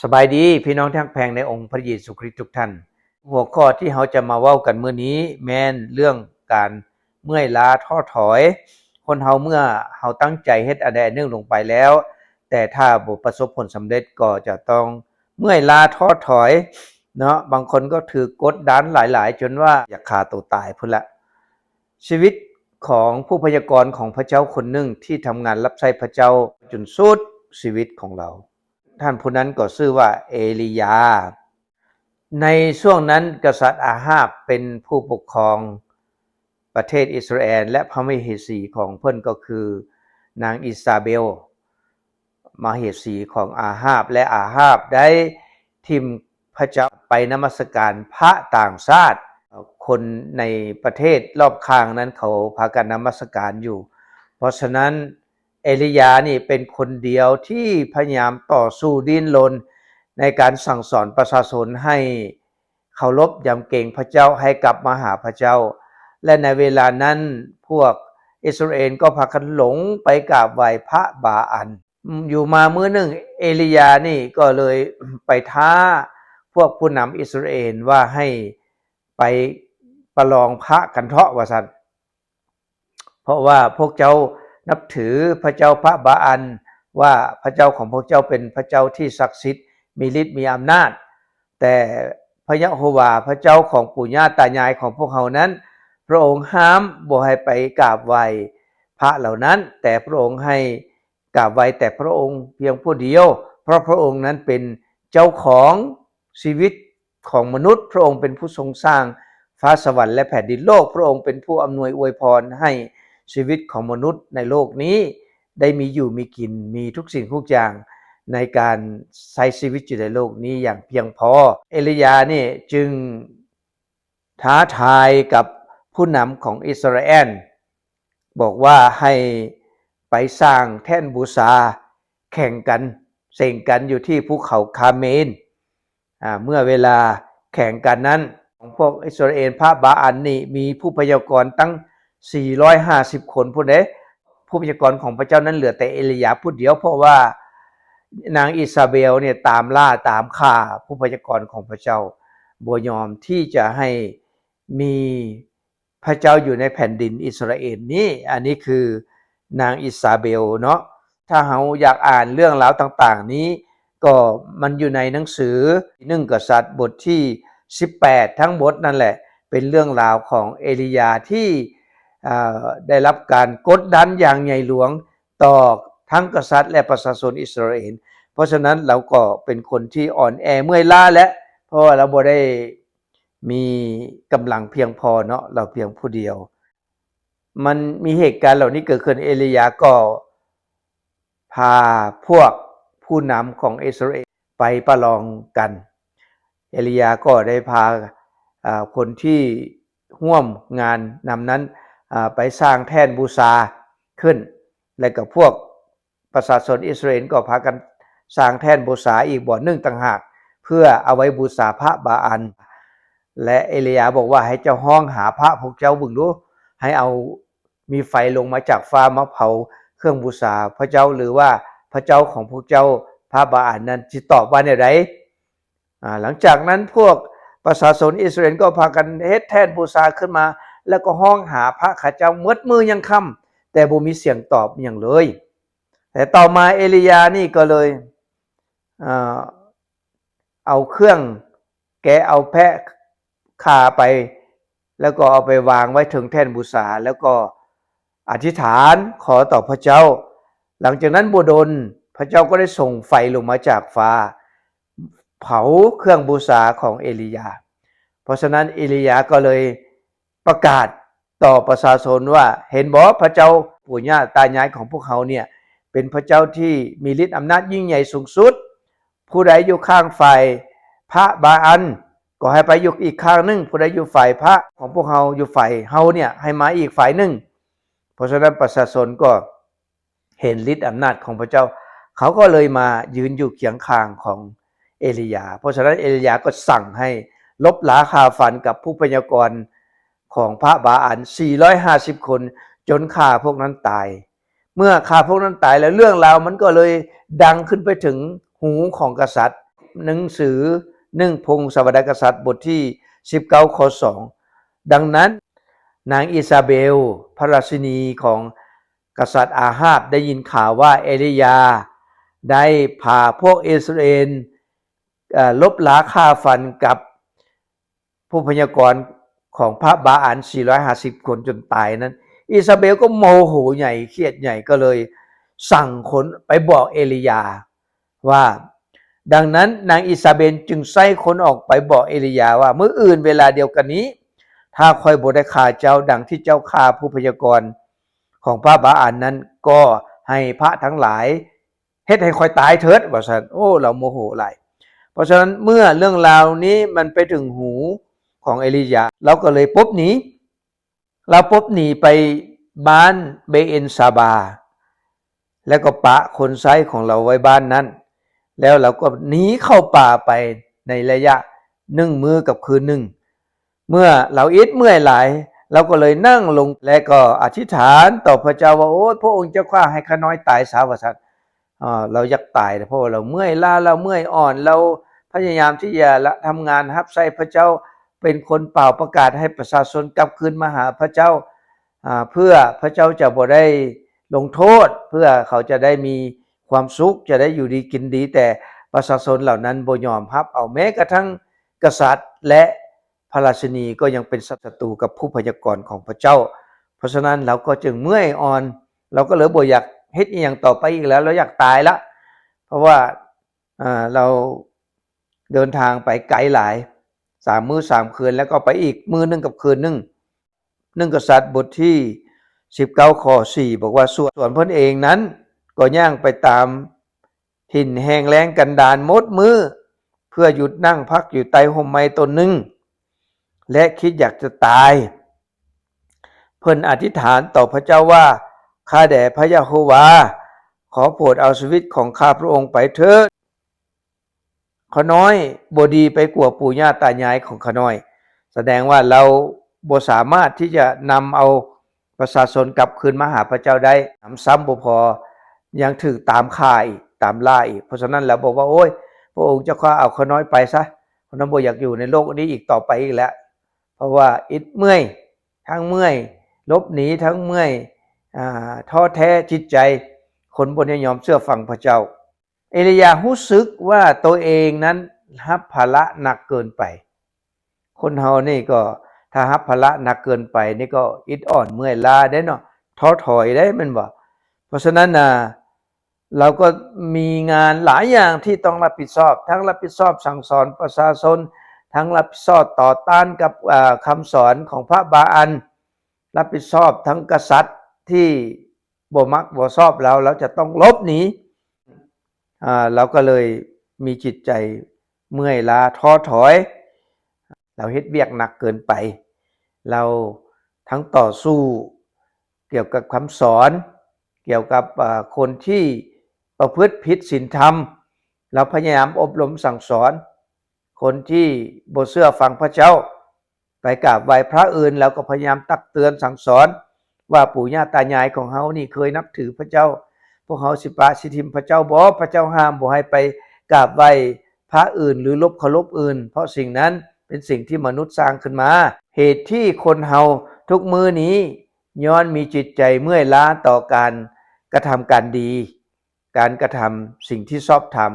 ສະບາຍດີພີ່ນ້ອງທີ່ຮັກແພງໃນອົງພະເຢຊູຄຣິດທຸກທ່ານ. ຫົວຂໍ້ທີ່ເຮົາຈະມາເວົ້າກັນມື້ນີ້ແມ່ນເລື່ອງການເມື່ອຍລ້າທໍ້ຖອຍ. ຄົນເຮົາເມື່ອເຮົາຕັ້ງໃຈເຮັດອັນໃດອັນໜຶ່ງລົງໄປແລ້ວ ແຕ່ຖ້າບໍ່ປະສົບຜົນສຳເລັດກໍຈະຕ້ອງເມື່ອຍລ້າທໍ້ຖອຍເນາະ. ບາງຄົນກໍຖືກກົດດັນຫຼາຍໆ ຈົນວ່າຢາກຂ້າໂຕຕາຍພຸ້ນລະ. ຊີວິດຂອງຜູ້ພະຍາກອນຂອງພະເຈົ້າຄົນໜຶ່ງທີ່ທຳງານຮັບໃຊ້ພະເຈົ້າຈົນສຸດຊີວິດຂອງລາວ. ທ່ານຜູ້ນັ້ນກໍຊື່ວ່າເອລີຢາ. ໃນຊ່ວງນັ້ນກະສັດອາຮາບເປັນຜູ້ປົກຄອງປະເທດອິດສະຣາແອນ ແລະ ພະມະເຫສີຂອງເພິ່ນກໍຄືນາງອີຊາເບວ ມະເຫສີຂອງອາຮາບ ແລະ ອາຮາບໄດ້ຖິ້ມພະເຈົ້າໄປນະມັດສະການພະຕ່າງຊາດ. ຄົນໃນປະເທດລອບຂ້າງນັ້ນເຂົາພາກັນນະມັດສະການຢູ່. ເພາະສະນັ້ນ ເອລີຢານີ້ເປັນຄົນດຽວທີ່ພະຍາຍາມຕໍ່ສູ້ດີ້ນລົນໃນການສັ່ງສອນປະຊາຊົນໃຫ້ເຄົາລົບຢຳເກງພະເຈົ້າ, ໃຫ້ກັບມາຫາພະເຈົ້າ. ແລະ ໃນເວລານັ້ນພວກອິດສະຣາແອນກໍພາກັນຫຼົງໄປກາບໄຫວ້ພະບາອານ. ຢູ່ມາມື້ໜຶ່ງເອລີຢານີ້ກໍເລີຍໄປທ້າພວກຜູ້ນຳອິດສະຣາແອນວ່າໃຫ້ໄປປະລອງພະກັນເທາະວ່າຊັ້ນ. ເພາະວ່າພວກເຈົ້ານັບຖືພະເຈົ້າພະບາອານ ວ່າພະເຈົ້າຂອງພວກເຈົ້າເປັນພະເຈົ້າທີ່ສັກສິດ ມີລິດມີອຳນາດ, ແຕ່ພະຍະໂຮວາ ພະເຈົ້າຂອງປູ່ຍ່າຕາຍາຍຂອງພວກເຮົານັ້ນ ພະອົງຫ້າມບໍ່ໃຫ້ໄປກາບໄຫວ້ພະເຫຼົ່ານັ້ນ, ແຕ່ພະອົງໃຫ້ກາບໄຫວ້ແຕ່ພະອົງພຽງຜູ້ດຽວ, ເພາະພະອົງນັ້ນເປັນເຈົ້າຂອງຊີວິດ ຂອງມະນຸດ, ພະອົງເປັນຜູ້ຊົງສ້າງຟ້າສະຫວັນ ແລະ ແຜ່ນດິນໂລກ, ພະອົງເປັນຜູ້ອຳນວຍອວຍພອນໃຫ້ຊີວິດຂອງມະນຸດໃນໂລກນີ້ໄດ້ມີຢູ່ມີກິນ, ມີທຸກສິ່ງທຸກຢ່າງໃນການໃຊ້ຊີວິດຢູ່ໃນໂລກນີ້ຢ່າງພຽງພໍ. ເອລີຢານີ້ຈຶ່ງທ້າທາຍກັບຜູ້ນຳຂອງອິດສະຣາແອນ, ບອກວ່າໃຫ້ໄປສ້າງແທ່ນບູຊາແຂ່ງກັນ, ເສັງກັນຢູ່ທີ່ພູເຂົາຄາເມນ. ອາ ເມື່ອເວລາແຂ່ງກັນນັ້ນ ຂອງພວກອິດສະຣາແອນ ພະບາອານນີ້ມີຜູ້ພະຍາກອນຕັ້ງສີ່ຮ້ອຍຫ້າສິບຄົນພຸ້ນເດ້. ຜູ້ພະຍາກອນຂອງພະເຈົ້ານັ້ນເຫຼືອແຕ່ເອລີຢາຜູ້ດຽວ, ເພາະວ່ານາງອີຊາເບວນີ້ຕາມລ່າຕາມຂ້າຜູ້ພະຍາກອນຂອງພະເຈົ້າ, ບໍ່ຍອມທີ່ຈະໃຫ້ມີ ພະເຈົ້າຢູ່ໃນແຜ່ນດິນອິດສະຣາແອນນີ້. ອັນນີ້ຄືນາງອີຊາເບວເນາະ. ຖ້າເຮົາຢາກອ່ານເລື່ອງລາວຕ່າງໆນີ້ ກໍມັນຢູ່ໃນໜັງສືໜຶ່ງກະສັດບົດທີສິບແປດ ທັງບົດນັ້ນແຫຼະ ເປັນເລື່ອງລາວຂອງເອລີຢາທີ່ ເອີ ໄດ້ຮັບການກົດດັນຢ່າງໃຫຍ່ຫຼວງຕໍ່ທັງກະສັດ ແລະ ປະຊາຊົນອິດສະຣາແອນ. ເພາະສະນັ້ນລາວກໍເປັນຄົນທີ່ອ່ອນແອເມື່ອຍລ້າແຫຼະ ເພາະວ່າລາວບໍ່ໄດ້ ມີກຳລັງພຽງພໍເນາະ, ລາວພຽງຜູ້ດຽວ. ມັນມີເຫດການເຫຼົ່ານີ້ເກີດຂຶ້ນ, ເອລີຢາກໍພາພວກຜູ້ນຳຂອງອິດສະຣາແອນໄປປະລອງກັນ. ເອລີຢາກໍໄດ້ພາ ອາ ຄົນທີ່ຮ່ວມງານນຳນັ້ນ ອາ ໄປສ້າງແທ່ນບູຊາຂຶ້ນ ແລະກໍພວກ ປະຊາຊົນອິດສະຣາແອນກໍພາກັນສ້າງແທ່ນບູຊາອີກບ່ອນໜຶ່ງຕ່າງຫາກ ເພື່ອເອົາໄວ້ບູຊາພະບາອານ. ແລະ ເອລີຢາບອກວ່າ ໃຫ້ເຈົ້າຮ້ອງຫາພະພວກເຈົ້າເບິ່ງດູ, ໃຫ້ເອົາ ມີໄຟລົງມາຈາກຟ້າມາເຜົາເຄື່ອງບູຊາພະເຈົ້າ ຫຼືວ່າພະເຈົ້າຂອງພວກເຈົ້າ ພະບາອານນັ້ນ ຊິຕອບວ່າແນວໃດ? ອາ ຫຼັງຈາກນັ້ນພວກປະຊາຊົນອິດສະຣາແອນກໍພາກັນເຮັດແທ່ນບູຊາຂຶ້ນມາ ແລ້ວກໍຮ້ອງຫາພະເຂົາເຈົ້າໝົດມື້ຍັງຄ່ຳ, ແຕ່ບໍ່ມີສຽງຕອບຫຍັງເລີຍ. ແຕ່ຕໍ່ມາເອລີຢານີ້ກໍເລີຍ ເອີ ເອົາເຄື່ອງແກະເອົາແພະຂ້າໄປ ແລ້ວກໍເອົາໄປວາງໄວ້ເທິງແທ່ນບູຊາ ແລ້ວກໍອະທິຖານຂໍຕໍ່ພະເຈົ້າ. ຫຼັງຈາກນັ້ນບໍ່ດົນ ພະເຈົ້າກໍໄດ້ສົ່ງໄຟລົງມາຈາກຟ້າ ເຜົາເຄື່ອງບູຊາຂອງເອລີຢາ. ເພາະສະນັ້ນເອລີຢາກໍເລີຍປະກາດຕໍ່ປະຊາຊົນວ່າ ເຫັນບໍ່ ພະເຈົ້າປູ່ຍ່າຕາຍາຍຂອງພວກເຮົາເນ່ຍ ເປັນພະເຈົ້າທີ່ມີລິດອຳນາດຍິ່ງໃຫຍ່ສູງສຸດ. ຜູ້ໃດຢູ່ຂ້າງຝ່າຍພະບາອານ ກໍໃຫ້ໄປຢູ່ອີກຂ້າງໜຶ່ງ, ຜູ້ໃດຢູ່ຝ່າຍພະຂອງພວກເຮົາ ຢູ່ຝ່າຍເຮົາເນ່ຍ ໃຫ້ມາອີກຝ່າຍໜຶ່ງ. ເພາະສະນັ້ນປະຊາຊົນກໍ ເຫັນລິດອຳນາດຂອງພະເຈົ້າ, ເຂົາກໍເລີຍມາຢືນຢູ່ຄຽງຂ້າງຂອງເອລີຢາ. ເພາະສະນັ້ນເອລີຢາກໍສັ່ງໃຫ້ລົບລາຂ້າຟັນກັບຜູ້ພະຍາກອນຂອງພະບາອານສີ່ຮ້ອຍຫ້າສິບຄົນ ຈົນຂ້າພວກນັ້ນຕາຍ. ເມື່ອຂ້າພວກນັ້ນຕາຍແລ້ວ ເລື່ອງລາວມັນກໍເລີຍດັງຂຶ້ນໄປເຖິງຫູຂອງກະສັດ. ໜັງສືໜຶ່ງພົງສະວັດດາກະສັດ ບົດທີສິບເກົ້າ ຂໍ້ສອງ. ດັ່ງນັ້ນ ນາງອີຊາເບວ ພະລາຊິນີຂອງກະສັດອາຮາບ ໄດ້ຍິນຂ່າວວ່າເອລີຢາໄດ້ພາພວກອິດສະຣາເອນ ເອີ່ ລົບລາຂ້າຟັນກັບຜູ້ພະຍາກອນຂອງພະບາອານສີ່ຮ້ອຍຫ້າສິບຄົນຈົນຕາຍນັ້ນ, ອີຊາເບວກໍໂມໂຫໃຫຍ່ ຄຽດໃຫຍ່ ກໍເລີຍສັ່ງຄົນໄປບອກເອລີຢາວ່າ, ດັ່ງນັ້ນນາງອີຊາເບວຈຶ່ງໃຊ້ຄົນອອກໄປບອກເອລີຢາວ່າ, ມື້ອື່ນເວລາດຽວກັນນີ້ ຖ້າຂ້ອຍບໍ່ໄດ້ຂ້າເຈົ້າດັ່ງທີ່ເຈົ້າຂ້າຜູ້ພະຍາກອນຂອງພະບາອານນັ້ນ, ກໍໃຫ້ພະທັງຫຼາຍ ເຮັດໃຫ້ຂ້ອຍຕາຍເຖີດ ວ່າຊັ້ນ. ໂອ້ ລາວໂມໂຫຫຼາຍ. ເພາະສະນັ້ນເມື່ອເລື່ອງລາວນີ້ມັນໄປເຖິງຫູຂອງເອລີຢາ, ລາວກໍເລີຍປົບໜີ. ລາວປົບໜີໄປບ້ານເບເອັນຊາບາ ແລ້ວກໍປະຄົນໃຊ້ຂອງລາວໄວ້ບ້ານນັ້ນ, ແລ້ວລາວກໍໜີເຂົ້າປ່າໄປໃນໄລຍະໜຶ່ງມື້ກັບຄືນໜຶ່ງ. ເມື່ອລາວອິດເມື່ອຍຫຼາຍ, ລາວກໍເລີຍນັ່ງລົງ ແລະ ກໍອະທິຖານຕໍ່ພະເຈົ້າວ່າ, ໂອ້ຍ ພະອົງເຈົ້າຂ້າ, ໃຫ້ຂ້ານ້ອຍຕາຍຊະ ວ່າຊັ້ນ. ເອີ ລາວຢາກຕາຍ ເພາະວ່າລາວເມື່ອຍລ້າ, ລາວເມື່ອຍອ່ອນ, ລາວພະຍາຍາມທີ່ຈະລະທຳງານຮັບໃຊ້ພະເຈົ້າ, ເປັນຄົນປ່າວປະກາດໃຫ້ປະຊາຊົນກັບຄືນມາຫາພະເຈົ້າ, ອາ ເພື່ອພະເຈົ້າຈະບໍ່ໄດ້ລົງໂທດ, ເພື່ອເຂົາຈະໄດ້ມີຄວາມສຸກ, ຈະໄດ້ຢູ່ດີກິນດີ, ແຕ່ປະຊາຊົນເຫຼົ່ານັ້ນບໍ່ຍອມຮັບເອົາ, ແມ້ກະທັ່ງກະສັດ ແລະ ພະລາຊິນີກໍຍັງເປັນສັດຕູກັບຜູ້ພະຍາກອນຂອງພະເຈົ້າ. ເພາະສະນັ້ນລາວກໍຈຶ່ງເມື່ອຍອ່ອນ, ລາວກໍເລີຍບໍ່ຢາກເຮັດອີ່ຫຍັງຕໍ່ໄປອີກແລ້ວ, ລາວຢາກຕາຍລະ. ເພາະວ່າ ອາ ລາວເດີນທາງໄປໄກຫຼາຍ, ສາມມື້ສາມຄືນ, ແລ້ວກໍໄປອີກມື້ໜຶ່ງກັບຄືນໜຶ່ງ. ໜຶ່ງກະສັດ ບົດທີສິບເກົ້າ ຂໍ້ສີ່ ບອກວ່າ, ສ່ວນ ສ່ວນເພິ່ນເອງນັ້ນກໍຍ່າງໄປຕາມ ຖິ່ນແຫ້ງແລ້ງກັນດານໝົດມື້ ເພື່ອຢຸດນັ່ງພັກຢູ່ໃຕ້ຮົ່ມໄມ້ຕົ້ນໜຶ່ງ ແລະ ຄິດຢາກຈະຕາຍ. ເພິ່ນອະທິຖານຕໍ່ພະເຈົ້າວ່າ, ຂ້າແດ່ພະຍະໂຮວາ, ຂໍໂປດເອົາຊີວິດຂອງຂ້າພະອົງໄປເຖີດ. ຂ້ານ້ອຍບໍ່ດີໄປກວ່າປູ່ຍ່າຕາຍາຍຂອງຂ້ານ້ອຍ. ສະແດງວ່າລາວບໍ່ສາມາດທີ່ຈະນຳເອົາປະຊາຊົນກັບຄືນມາຫາພະເຈົ້າໄດ້, ນຳຊ້ຳບໍ່ພໍ ຍັງຖືກຕາມຂ້າອີກ, ຕາມລ່າອີກ. ເພາະສະນັ້ນລາວບອກວ່າ, ໂອ້ຍ ພະອົງເຈົ້າຂ້າ, ເອົາຂ້ານ້ອຍໄປຊະ, ຂ້ານ້ອຍບໍ່ຢາກຢູ່ໃນໂລກນີ້ອີກຕໍ່ໄປອີກແລ້ວ. ເພາະວ່າອິດເມື່ອຍ, ທັງເມື່ອຍລົບໜີ, ທັງເມື່ອຍ ອາ ທໍ້ແທ້ຈິດໃຈ, ຄົນບໍ່ໄດ້ຍອມເຊື່ອຟັງພະເຈົ້າ. ເອລີຢາຮູ້ສຶກວ່າໂຕເອງນັ້ນຮັບພາລະໜັກເກີນໄປ. ຄົນເຮົານີ້ກໍ ຖ້າຮັບພາລະໜັກເກີນໄປນີ້ກໍອິດອ່ອນເມື່ອຍລ້າເດ້ເນາະ, ທໍ້ຖອຍເດ້ ແມ່ນບໍ່? ເພາະສະນັ້ນນະ ລາວກໍມີງານຫຼາຍຢ່າງທີ່ຕ້ອງຮັບຜິດຊອບ, ທັງຮັບຜິດຊອບສັ່ງສອນປະຊາຊົນ, ທັງຮັບຜິດຊອບຕໍ່ຕ້ານກັບ ເອີ ຄຳສອນຂອງພະບາອານ, ຮັບຜິດຊອບທັງກະສັດທີ່ ບໍ່ມັກບໍ່ຊອບລາວ, ລາວຈະຕ້ອງຫຼົບໜີ. ອາ ລາວກໍເລີຍມີຈິດໃຈເມື່ອຍລ້າທໍ້ຖອຍ. ລາວເຮັດວຽກໜັກເກີນໄປ. ລາວທັງຕໍ່ສູ້ກ່ຽວກັບຄຳສອນ, ກ່ຽວກັບ ອາ ຄົນທີ່ປະພຶດຜິດສິນທຳ. ລາວພະຍາຍາມອົບຮົມສັ່ງສອນຄົນທີ່ບໍ່ເຊື່ອຟັງພະເຈົ້າ. ໄປກາບໄຫວ້ພະອື່ນ, ລາວກໍພະຍາຍາມຕັກເຕືອນສັ່ງສອນວ່າ ປູ່ຍ່າຕາຍາຍຂອງເຮົານີ້ເຄີຍນັບຖືພະເຈົ້າ, ພວກເຮົາຊິປະຊິຖິ້ມພະເຈົ້າບໍ? ພະເຈົ້າຫ້າມບໍ່ໃຫ້ໄປກາບໄຫວ້ພະອື່ນ ຫຼື ລົບເຄົາລົບອື່ນ, ເພາະສິ່ງນັ້ນເປັນສິ່ງທີ່ມະນຸດສ້າງຂຶ້ນມາ. ເຫດທີ່ຄົນເຮົາທຸກມື້ນີ້ ຍ້ອນມີຈິດໃຈເມື່ອຍລ້າຕໍ່ການກະທຳການດີ, ການກະທຳສິ່ງທີ່ຊອບທຳ,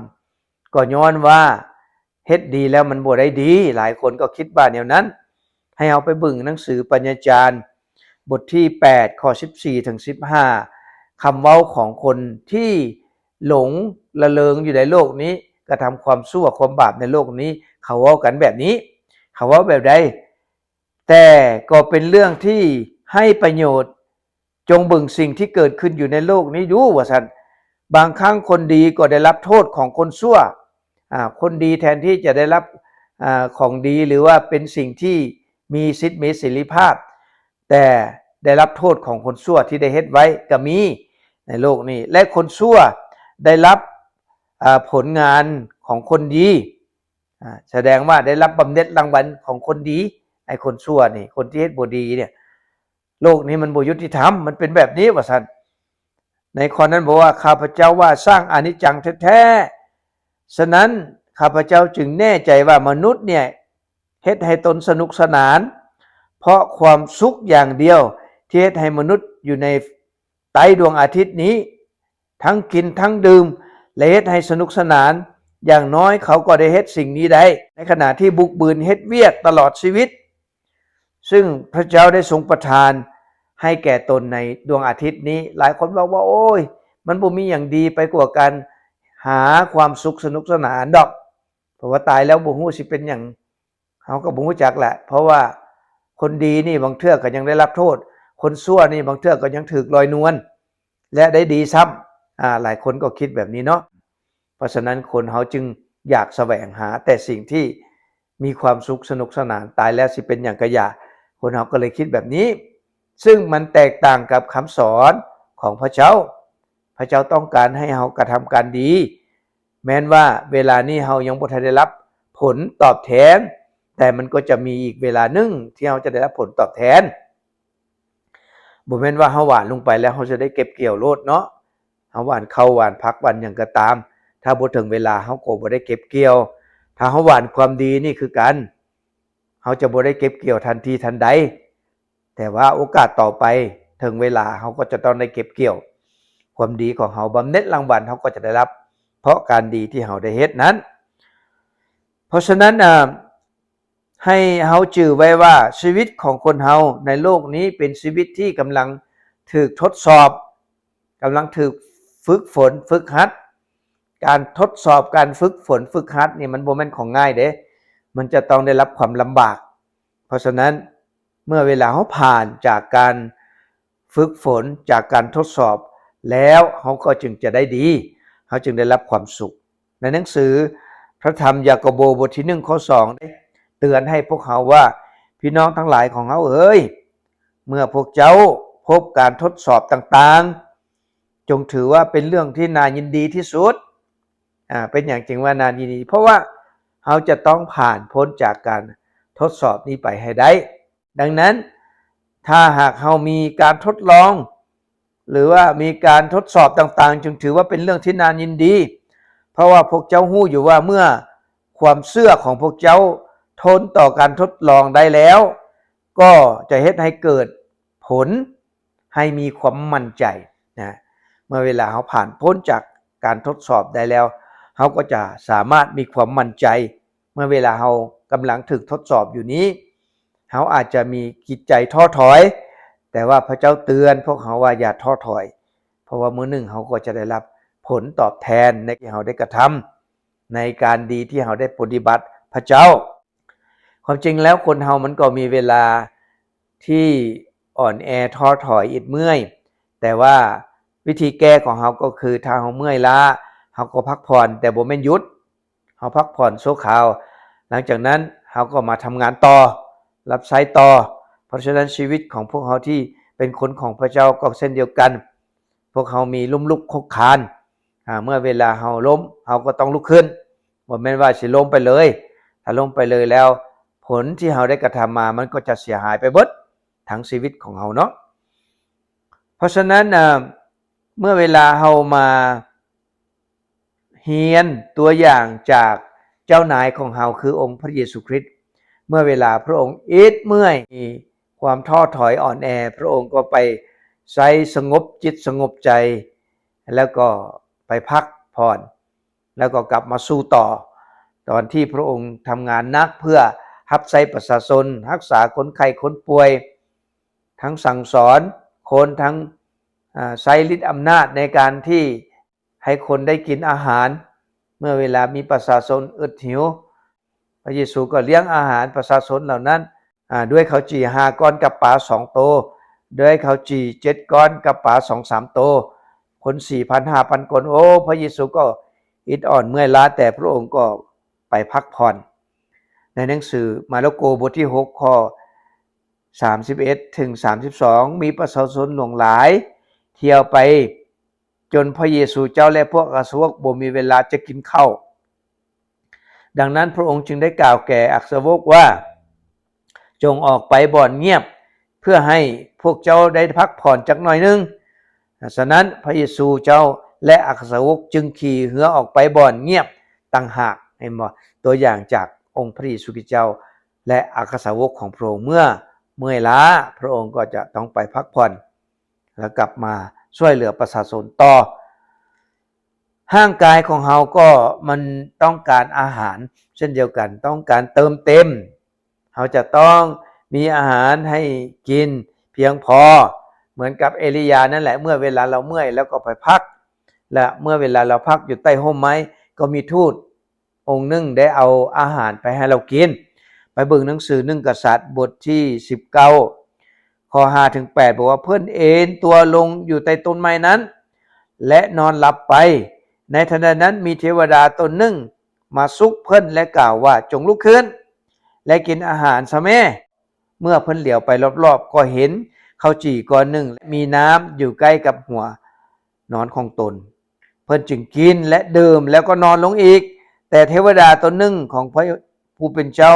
ກໍຍ້ອນວ່າ ເຮັດດີແລ້ວມັນບໍ່ໄດ້ດີ, ຫຼາຍຄົນກໍຄິດວ່າແນວນັ້ນ. ໃຫ້ເຮົາໄປເບິ່ງໜັງສືປັນຍາຈານ ບົດທີແປດ ຂໍ້ສິບສີ່ເຖິງສິບຫ້າ, ຄຳເວົ້າຂອງຄົນທີ່ຫຼົງລະເລີງຢູ່ໃນໂລກນີ້, ກະທຳຄວາມຊົ່ວຄວາມບາບໃນໂລກນີ້, ເຂົາເວົ້າກັນແບບນີ້. ເຂົາເວົ້າແບບໃດ? ແຕ່ກໍເປັນເລື່ອງທີ່ໃຫ້ປະໂຫຍດ, ຈົ່ງເບິ່ງສິ່ງທີ່ເກີດຂຶ້ນຢູ່ໃນໂລກນີ້ດູ ວ່າຊັ້ນ. ບາງຄັ້ງຄົນດີກໍໄດ້ຮັບໂທດຂອງຄົນຊົ່ວ, ອາ ຄົນດີແທນທີ່ຈະໄດ້ຮັບ ອາ ຂອງດີ ຫຼືວ່າເປັນສິ່ງທີ່ມີສິດມີເສລີພາບ, ແຕ່ໄດ້ຮັບໂທດຂອງຄົນຊົ່ວທີ່ໄດ້ເຮັດໄວ້ກໍມີໃນໂລກນີ້, ແລະ ຄົນຊົ່ວໄດ້ຮັບ ອາ ຜົນງານຂອງຄົນດີ. ອາ ສະແດງວ່າໄດ້ຮັບບຳເໜັດລາງວັນຂອງຄົນດີ, ໃຫ້ຄົນຊົ່ວນີ້, ຄົນທີ່ເຮັດບໍ່ດີເນຍ. ໂລກນີ້ມັນບໍ່ຍຸຕິທຳ, ມັນເປັນແບບນີ້ ວ່າຊັ້ນ. ໃນຂໍ້ນັ້ນບອກວ່າ, ຂ້າພະເຈົ້າວ່າຊ່າງອະນິດຈັງແທ້ໆ. ສະນັ້ນ ຂ້າພະເຈົ້າຈຶ່ງແນ່ໃຈວ່າມະນຸດເນ່ຍເຮັດໃຫ້ຕົນສະໜຸກສະໜານ ເພາະຄວາມສຸກຢ່າງດຽວທີ່ເຮັດໃຫ້ມະນຸດຢູ່ໃນໃຕ້ດວງອາທິດນີ້ ທັງກິນທັງດື່ມ ແລະ ເຮັດໃຫ້ສະໜຸກສະໜານ. ຢ່າງນ້ອຍເຂົາກໍໄດ້ເຮັດສິ່ງນີ້ໄດ້ ໃນຂະນະທີ່ບຸກບືນເຮັດວຽກຕະຫຼອດຊີວິດ ຊຶ່ງພະເຈົ້າໄດ້ຊົງປະທານໃຫ້ແກ່ຕົນໃນດວງອາທິດນີ້. ຫຼາຍຄົນເວົ້າວ່າ ໂອ້ຍ ມັນບໍ່ມີຫຍັງດີໄປກວ່າການຫາຄວາມສຸກສະໜຸກສະໜານດອກ ເພາະວ່າຕາຍແລ້ວບໍ່ຮູ້ຊິເປັນຫຍັງ ເຮົາກໍບໍ່ຮູ້ຈັກແຫຼະ ເພາະວ່າຄົນດີນີ້ບາງເທື່ອກໍຍັງໄດ້ຮັບໂທດ ຄົນຊົ່ວນີ້ບາງເທື່ອກໍຍັງຖືກລອຍນວນ ແລະ ໄດ້ດີຊ້ຳ. ອາ ຫຼາຍຄົນກໍຄິດແບບນີ້ເນາະ. ເພາະສະນັ້ນຄົນເຮົາຈຶ່ງຢາກສະແຫວງຫາແຕ່ສິ່ງທີ່ມີຄວາມສຸກສະໜຸກສະໜານ ຕາຍແລ້ວຊິເປັນຫຍັງກະຢ່າ ຄົນເຮົາກໍເລີຍຄິດແບບນີ້ ຊຶ່ງມັນແຕກຕ່າງກັບຄຳສອນຂອງພະເຈົ້າ. ພະເຈົ້າຕ້ອງການໃຫ້ເຮົາກະທຳການດີ ແມ່ນວ່າເວລານີ້ເຮົາຍັງບໍ່ທັນໄດ້ຮັບຜົນຕອບແທນ ແຕ່ມັນກໍຈະມີອີກເວລາໜຶ່ງທີ່ເຮົາຈະໄດ້ຮັບຜົນຕອບແທນ. ບໍ່ແມ່ນວ່າເຮົາຫວ່ານລົງໄປແລ້ວເຮົາຈະໄດ້ເກັບກ່ຽວໂລດເນາະ. ເຮົາຫວ່ານເຂົ້າ ຫວ່ານຜັກ ຫວ່ານຫຍັງກໍຕາມ ຖ້າບໍ່ເຖິງເວລາເຮົາກໍບໍ່ໄດ້ເກັບກ່ຽວ. ຖ້າເຮົາຫວ່ານຄວາມດີນີ້ຄືກັນ ເຮົາຈະບໍ່ໄດ້ເກັບກ່ຽວທັນທີທັນໃດ ແຕ່ວ່າໂອກາດຕໍ່ໄປເຖິງເວລາເຮົາກໍຈະຕ້ອງໄດ້ເກັບກ່ຽວຄວາມດີຂອງເຮົາ ບຳເນັດລາງວັນເຮົາກໍຈະໄດ້ຮັບ ເພາະການດີທີ່ເຮົາໄດ້ເຮັດນັ້ນ. ເພາະສະນັ້ນ ອາ ໃຫ້ເຮົາຈື່ໄວ້ວ່າຊີວິດຂອງຄົນເຮົາໃນໂລກນີ້ເປັນຊີວິດທີ່ກຳລັງຖືກທົດສອບ ກຳລັງຖືກຝຶກຝົນຝຶກຫັດ. ການທົດສອບ ການຝຶກຝົນຝຶກຫັດນີ້ມັນບໍ່ແມ່ນຂອງງ່າຍເດ້ ມັນຈະຕ້ອງໄດ້ຮັບຄວາມລຳບາກ. ເພາະສະນັ້ນເມື່ອເວລາເຮົາຜ່ານຈາກການຝຶກຝົນ ຈາກການທົດສອບແລ້ວ ເຮົາກໍຈຶ່ງຈະໄດ້ດີ ເຮົາຈຶ່ງໄດ້ຮັບຄວາມສຸກ. ໃນໜັງສືພະທຳຢາໂກໂບ ບົດທີໜຶ່ງ ຂໍ້ສອງ ໄດ້ເຕືອນໃຫ້ພວກເຮົາວ່າ ພີ່ນ້ອງທັງຫຼາຍຂອງເຮົາເອີຍ ເມື່ອພວກເຈົ້າພົບການທົດສອບຕ່າງໆ ຈົ່ງຖືວ່າເປັນເລື່ອງທີ່ໜ້າຍິນດີທີ່ສຸດ. ອາ ເປັນຫຍັງຈຶ່ງວ່າໜ້າຍິນດີ? ເພາະວ່າເຮົາຈະຕ້ອງຜ່ານພົ້ນຈາກການທົດສອບນີ້ໄປໃຫ້ໄດ້. ດັ່ງນັ້ນ ຖ້າຫາກເຮົາມີການທົດລອງ ຫຼືວ່າມີການທົດສອບຕ່າງໆ ຈຶ່ງຖືວ່າເປັນເລື່ອງທີ່ໜ້າຍິນດີ ເພາະວ່າພວກເຈົ້າຮູ້ຢູ່ວ່າເມື່ອຄວາມເຊື່ອຂອງພວກເຈົ້າທົນຕໍ່ການທົດລອງໄດ້ແລ້ວ ກໍຈະເຮັດໃຫ້ເກີດຜົນ ໃຫ້ມີຄວາມໝັ້ນໃຈນະ. ເມື່ອເວລາເຮົາຜ່ານພົ້ນຈາກການທົດສອບໄດ້ແລ້ວ ເຮົາກໍຈະສາມາດມີຄວາມໝັ້ນໃຈ. ເມື່ອເວລາເຮົາກຳລັງຖືກທົດສອບຢູ່ນີ້ ເຮົາອາດຈະມີຈິດໃຈທໍ້ຖອຍ, ແຕ່ວ່າພະເຈົ້າເຕືອນພວກເຮົາວ່າຢ່າທໍ້ຖອຍ, ເພາະວ່າມື້ໜຶ່ງເຮົາກໍຈະໄດ້ຮັບຜົນຕອບແທນໃນທີ່ເຮົາໄດ້ກະທຳ, ໃນການດີທີ່ເຮົາໄດ້ປະຕິບັດພະເຈົ້າ. ຄວາມຈິງແລ້ວຄົນເຮົາມັນກໍມີເວລາທີ່ອ່ອນແອທໍ້ຖອຍອິດເມື່ອຍ, ແຕ່ວ່າວິທີແກ້ຂອງເຮົາກໍຄື ຖ້າເຮົາເມື່ອຍລ້າ ເຮົາກໍພັກຜ່ອນ, ແຕ່ບໍ່ແມ່ນຢຸດ, ເຮົາພັກຜ່ອນຊົ່ວຄາວ, ຫຼັງຈາກນັ້ນເຮົາກໍມາທຳງານຕໍ່, ຮັບໃຊ້ຕໍ່. ເພາະສະນັ້ນຊີວິດຂອງພວກເຮົາທີ່ເປັນຄົນຂອງພະເຈົ້າກໍເຊັ່ນດຽວກັນ, ພວກເຮົາມີລົ້ມລຸກຄຸກຄານ, ອາ, ເມື່ອເວລາເຮົາລົ້ມ ເຮົາກໍຕ້ອງລຸກຂຶ້ນ, ບໍ່ແມ່ນວ່າຊິລົ້ມໄປເລີຍ. ຖ້າລົ້ມໄປເລີຍແລ້ວ ຜົນທີ່ເຮົາໄດ້ກະທຳມາ ມັນກໍຈະເສຍຫາຍໄປເບິດທັງຊີວິດຂອງເຮົາເນາະ. ເພາະສະນັ້ນ, ອາ, ເມື່ອເວລາເຮົາມາຮຽນຕົວຢ່າງຈາກເຈົ້ານາຍຂອງເຮົາ ຄືອົງພະເຢຊູຄຣິດ, ເມື່ອເວລາພະອົງອິດເມື່ອຍ, ມີຄວາມທໍ້ຖອຍອ່ອນແອ, ພະອົງກໍໄປໃຊ້ສະຫງົບຈິດສະຫງົບໃຈ, ແລ້ວກໍໄປພັກຜ່ອນ, ແລ້ວກໍກັບມາສູ້ຕໍ່. ຕອນທີ່ພະອົງທຳງານໜັກເພື່ອຮັບໃຊ້ປະຊາຊົນ, ຮັກສາຄົນໄຂ້ຄົນປ່ວຍ, ທັງສັ່ງສອນຄົນ, ທັງ, ອາ, ໃຊ້ລິດອຳນາດໃນການທີ່ໃຫ້ຄົນໄດ້ກິນອາຫານ, ເມື່ອເວລາມີປະຊາຊົນອຶດຫິວ, ພະເຢຊູກໍລ້ຽງອາຫານປະຊາຊົນເຫຼົ່ານັ້ນ, ອາ, ດ້ວຍເຂົ້າຈີ່ຫ້າກ້ອນກັບປາສອງໂຕ, ດ້ວຍເຂົ້າຈີ່ເຈັດກ້ອນກັບປາສອງສາມໂຕ, ຄົນສີ່ພັນຫ້າພັນຄົນ. ໂອ້, ພະເຢຊູກໍອິດອ່ອນເມື່ອຍລ້າ, ແຕ່ພະອົງກໍໄປພັກຜ່ອນ. ໃນໜັງສືມາໂລໂກ ບົດທີຫົກ ຂໍ້ສາມສິບເອັດເຖິງສາມສິບສອງ ມີປະຊາຊົນຫຼວງຫຼາຍທ່ຽວໄປ ຈົນພະເຢຊູເຈົ້າ ແລະ ພວກອັກສາວົກບໍ່ມີເວລາຈະກິນເຂົ້າ. ດັ່ງນັ້ນພະອົງຈຶ່ງໄດ້ກ່າວແກ່ອັກສາວົກວ່າ, ຈົ່ງອອກໄປບ່ອນງຽບ ເພື່ອໃຫ້ພວກເຈົ້າໄດ້ພັກຜ່ອນຈັກໜ້ອຍໜຶ່ງ. ສະນັ້ນພະເຢຊູເຈົ້າ ແລະ ອັກສາວົກຈຶ່ງຂີ່ເຮືອອອກໄປບ່ອນງຽບຕ່າງຫາກ. ເຫັນບໍ່? ຕົວຢ່າງຈາກອົງພະເຢຊູຄຣິດເຈົ້າ ແລະ ອັກຄະສາວົກຂອງພະອົງ ເມື່ອເມື່ອຍລ້າ ພະອົງກໍຈະຕ້ອງໄປພັກຜ່ອນ ແລ້ວກັບມາຊ່ວຍເຫຼືອປະຊາຊົນຕໍ່. ຮ່າງກາຍຂອງເຮົາກໍມັນຕ້ອງການອາຫານເຊັ່ນດຽວກັນ, ຕ້ອງການເຕີມເຕັມ. ເຮົາຈະຕ້ອງມີອາຫານໃຫ້ກິນພຽງພໍ ເໝືອນກັບເອລີຢານັ້ນແຫຼະ, ເມື່ອເວລາລາວເມື່ອຍລາວກໍໄປພັກ ແລະ ເມື່ອເວລາລາວພັກຢູ່ໃຕ້ຮົ່ມໄມ້ ກໍມີທູດອົງໜຶ່ງໄດ້ເອົາອາຫານໄປໃຫ້ລາວກິນ. ໄປເບິ່ງໜັງສືໜຶ່ງກະສັດ ບົດທີສິບເກົ້າ ຂໍ້ຫ້າເຖິງແປດ ບອກວ່າ ເພິ່ນເອນຕົວລົງຢູ່ໃຕ້ຕົ້ນໄມ້ນັ້ນ ແລະ ນອນຫຼັບໄປ. ໃນຂະນະນັ້ນມີເທວະດາຕົນໜຶ່ງມາຊຸກເພິ່ນ ແລະ ກ່າວວ່າ, ຈົ່ງລຸກຂຶ້ນ ແລະ ກິນອາຫານຊະແມ້. ເມື່ອເພິ່ນຫຼຽວໄປລອບໆ ກໍເຫັນເຂົ້າຈີ່ກ້ອນໜຶ່ງ ແລະ ມີນ້ຳຢູ່ໃກ້ກັບຫົວນອນຂອງຕົນ. ເພິ່ນຈຶ່ງກິນ ແລະ ດື່ມ ແລ້ວກໍນອນລົງອີກ. ແຕ່ເທວະດາຕົນໜຶ່ງຂອງພະ ຜູ້ເປັນເຈົ້າ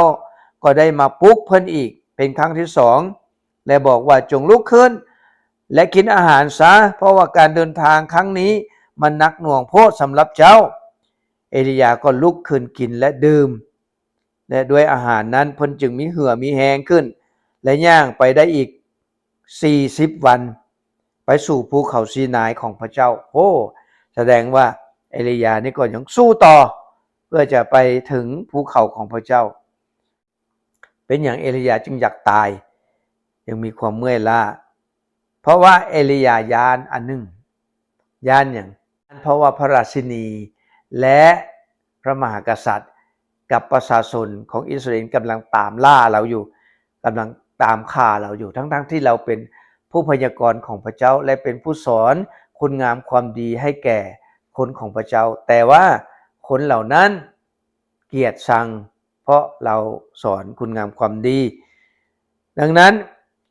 ກໍໄດ້ມາປຸກເພິ່ນອີກເປັນຄັ້ງທີສອງ ແລະ ບອກວ່າ, ຈົ່ງລຸກຂຶ້ນ ແລະ ກິນອາຫານຊະ, ເພາະວ່າການເດີນທາງຄັ້ງນີ້ມັນໜັກໜ່ວງໂພດສຳລັບເຈົ້າ. ເອລີຢາກໍລຸກຂຶ້ນກິນ ແລະ ດື່ມ ແລະ ດ້ວຍອາຫານນັ້ນເພິ່ນຈຶ່ງມີເຫື່ອມີແຮງຂຶ້ນ ແລະ ຍ່າງໄປໄດ້ອີກສີ່ສິບວັນ ໄປສູ່ພູເຂົາຊີນາຍຂອງພະເຈົ້າ. ໂອ້ ສະແດງວ່າເອລີຢານີ້ກໍຍັງສູ້ຕໍ່ ເພື່ອຈະໄປເຖິງພູເຂົາຂອງພະເຈົ້າ. ເປັນຫຍັງເອລີຢາຈຶ່ງຢາກຕາຍ ຍັງມີຄວາມເມື່ອຍລ້າ? ເພາະວ່າເອລີຢາຢ້ານອັນໜຶ່ງ. ຢ້ານຫຍັງ? ເພາະວ່າພະລາຊິນີ ແລະ ພະມະຫາກະສັດ ກັບປະຊາຊົນຂອງອິດສະຣາເອນກຳລັງຕາມລ່າລາວຢູ່, ກຳລັງຕາມຂ້າລາວຢູ່, ທັງໆທີ່ລາວເປັນຜູ້ພະຍາກອນຂອງພະເຈົ້າ ແລະ ເປັນຜູ້ສອນຄຸນງາມຄວາມດີໃຫ້ແກ່ຄົນຂອງພະເຈົ້າ. ແຕ່ວ່າຄົນເຫຼົ່ານັ້ນກຽດຊັງ ເພາະລາວສອນຄຸນງາມຄວາມດີ. ດັ່ງນັ້ນ